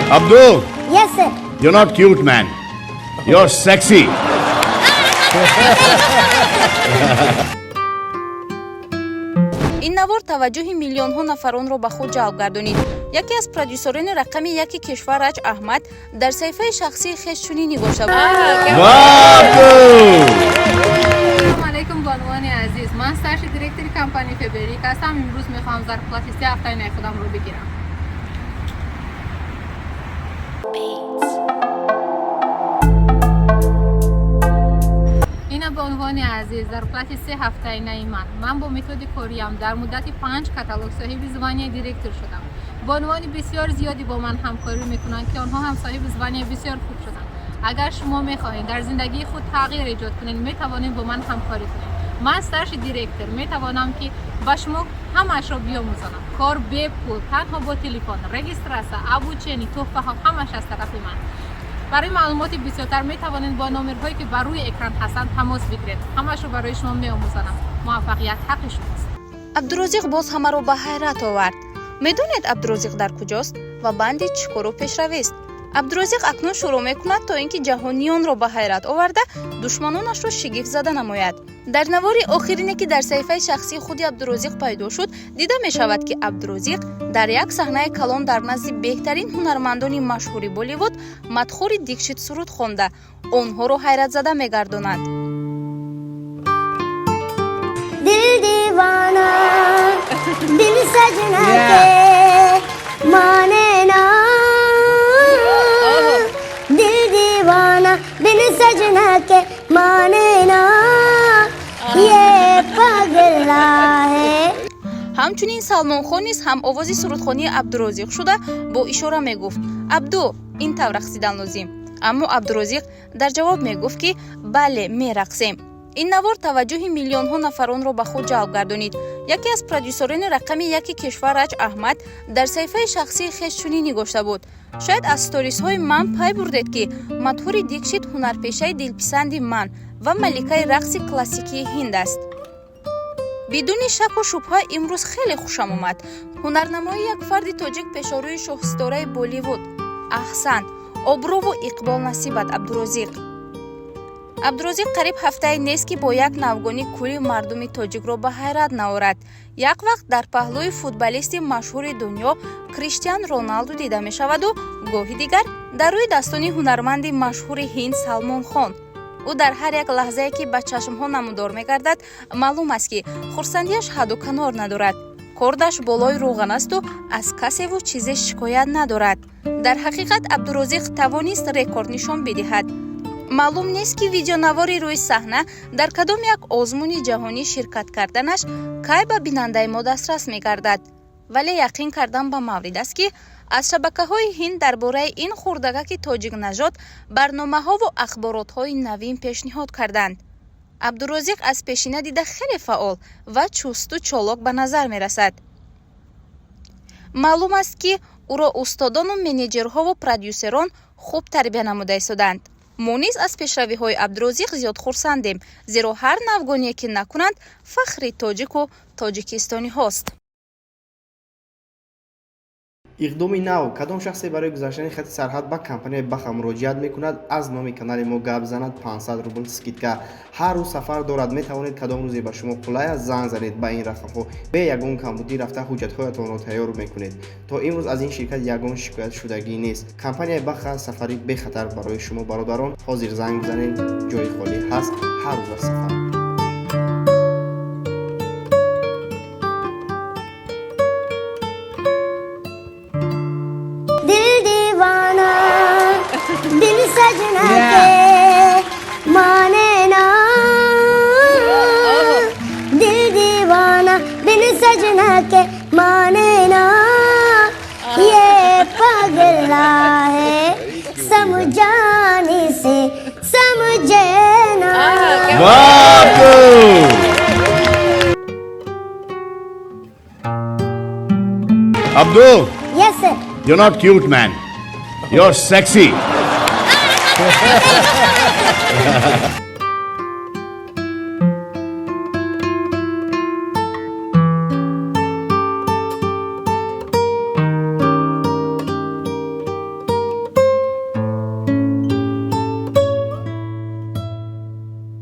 Abdul, Yes, sir. You're not cute, man. You're sexy. Ин навор таваҷҷӯҳи миллионҳо нафаронро ба худ ҷалб гардонид. Яке аз продюсерони рақами яки кишвар Раҷ Аҳмад дар саҳифаи шахсии хеш чунин нигошта буд. Вах, Абдул! Салом алейкум, бонувони азиз. Ман старший директори компанияи Фаберлик ҳастам. Имрӯз мехоҳам зарплати 3 ҳафтаи худамро бигирам. Ина, бонувони азиз, зарплати 3 ҳафтаи ман. Ман бо методи кориям дар муддати панҷ каталог соҳиби звания директор шудам. Бонувони бисёр зиёде бо ман ҳамкорӣ мекунанд, ки онҳо ҳам соҳиби звания бисёр хуб шуданд. Агар шумо мехоҳед дар зиндагии худ тағйир эҷод кунед, метавонед бо ман ҳамкорӣ кунед. Ман старший директор метавонам, ки ба шумо ҳамаашро биомӯзонам. Кор бепул, танҳо бо телефон, регистрация, обучение, тӯҳфаҳо, ҳамаш аз тарафи ман. Барои маълумоти бисёртар метавонед бо номерҳое, ки бар рӯи экран ҳастанд, тамос бигиред. Ҳамаашро барои шумо меомӯзонам. Муваффақият ҳаққи шумост. Абдурозиқ боз ҳамаро ба ҳайрат овард. Медонед, Абдурозиқ дар куҷост ва банди чӣ кору пешравист? Абдурозиқ акнун шурӯъ мекунад, то ин ки ҷаҳониёнро ба ҳайрат оварда, душманонашро шигифтзада намояд. Дар навори охирине, ки дар саҳифаи шахсии худи Абдурозиқ пайдо шуд, дида мешавад, ки Абдурозиқ дар як саҳнаи калон дар назди беҳтарин ҳунармандони машҳури Болливуд Мадхури Дикшит суруд хонда, онҳоро ҳайратзада мегардонад. दिल दीवाना बिन सजना के माने ना, दिल दीवाना बिन सजना के माने ना, ये पगला है। Ҳамчунин Салмонхон низ ҳамовози сурудхонии Абдурозиқ шуда, бо ишора мегуфт: «Абду, ин тавр рақсидан лозим». Аммо Абдурозиқ дар ҷавоб мегуфт, ки бале, мерақсем. Ин навор таваҷҷӯҳи миллионҳо нафаронро ба худ ҷалб гардонид. Яке аз продюсерони рақами яки кишвар Раҷ Аҳмад дар саҳифаи шахсии хеш чунин нигошта буд: «Шояд аз сторисҳои ман пай бурдед, ки Мадҳури Дикшит ҳунарпешаи дилписанди ман ва маликаи рақси классикии ҳинд аст. Бидуни шаку шубҳа, имрӯз хеле хушам омад ҳунарнамоии як фарди тоҷик пешорӯи шоҳситораи Болливуд. Аҳсан, обрӯву иқбол насибат, Абдурозиқ». Абдурозиқ қариб ҳафтае нест, ки бо як навгонӣ кулли мардуми тоҷикро ба ҳайрат наорад. Як вақт дар паҳлӯи футболисти машҳури дунё Криштиан Роналду дида мешаваду гоҳи дигар дар рӯи дастони ҳунарманди машҳури ҳинд Салмон Хон. Ӯ дар ҳар як лаҳзае, ки ба чашмҳо намудор мегардад, маълум аст, ки хурсандиаш ҳадду канор надорад. Кордаш болои рӯған асту аз касеву чизе шикоят надорад. Дар ҳақиқат, Абдурозиқ тавонист рекорд нишон бидиҳад. Маълум нест, ки видеонавори рӯи саҳна дар кадом як озмуни ҷаҳонӣ ширкат карданаш кай ба бинандаи мо дастрас мегардад, вале яқин кардан ба маврид аст, ки аз шабакаҳои ҳинд дар бораи ин хурдакаки тоҷикнажод барномаҳову ахборотҳои навин пешниҳод карданд. Абдурозиқ аз пешина дида хеле фаъол ва чусту чолок ба назар мерасад. Маълум аст, ки ӯро устодону менеҷерҳову продюсерон хуб тарбия намуда истоданд. Мо низ аз пешравиҳои Абдурозиқ зиёд хурсандем, зеро ҳар навгоние ки накунанд, фахри тоҷику тоҷикистониҳост. Иқдоми нав: кадом шахсе барои гузаштани хати сарҳад ба компанияи Баха муроҷиат мекунад, аз номи канали мо гап занад, 500 рубл скидка. Ҳар рӯз сафар дорад. Метавонед, кадом рӯзе ба шумо қулай аст, занг занед ба ин рақамҳо. Бе ягон камбудӣ рафта ҳуҷҷатҳоятонро тайёр мекунед. То имрӯз аз ин ширкат ягон шикоят шудагӣ нест. Компанияи Баха сафари бехатар барои шумо, бародарон. Ҳозир занг бизанед, ҷои холӣ ҳаст, ҳар рӯз аст сафар. दिल दीवाना बिन सजना के माने ना, दिल दीवाना बिन सजना के माने ना, ये पगला है, समझाने से समझे ना। वाह, Abdul! Abdul, Yes, sir. You're not cute, man. You're sexy.